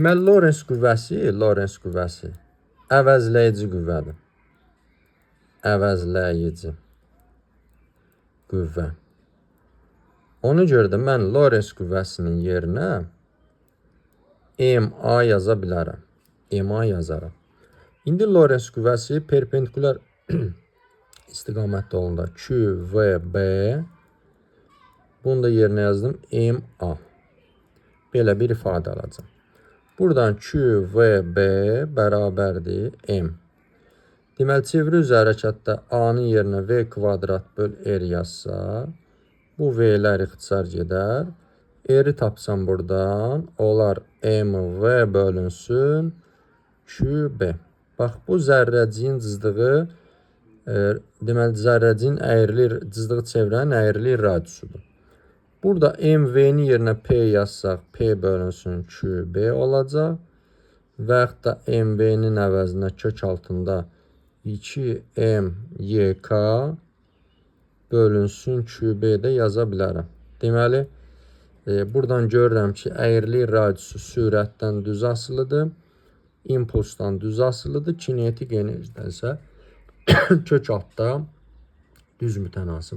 Deməli, Lorentz qüvvəsi əvəzləyici qüvvədir. Əvəzləyici qüvvə. Ona görə də mən Lorentz qüvvəsinin yerinə MA yaza bilərəm. MA yazaram. İndi Lorentz qüvvəsi perpendikulyar istiqamətdə olanda Q, V, B, bunu da yerinə yazdım MA. Belə bir ifadə alacağam. Buradan Q, V, B bərabərdir M. Deməli, çeviri üzrə hərəkətdə A-nın yerinə V kvadrat böl R yazsa, bu V-lər ixtisar gedər. R-i tapsam buradan, olar MV bölünsün QB. Bax, bu zərrəciyin cızdığı, deməli, zərrəciyin əyrilik, cızdığı çevrənin əyrilik radiusudur. Burada MV-nin yerinə P yazsaq, P bölünsün QB olacaq. Və yaxud da MV-nin əvəzinə kök altında 2MYK bölünsün QB də yaza bilərəm. Deməli, buradan görürəm ki, əyrilik radiusu sürətdən düz asılıdır, impulsdan düz asılıdır, kinetik enerjidən isə kök altda düz mütənasib.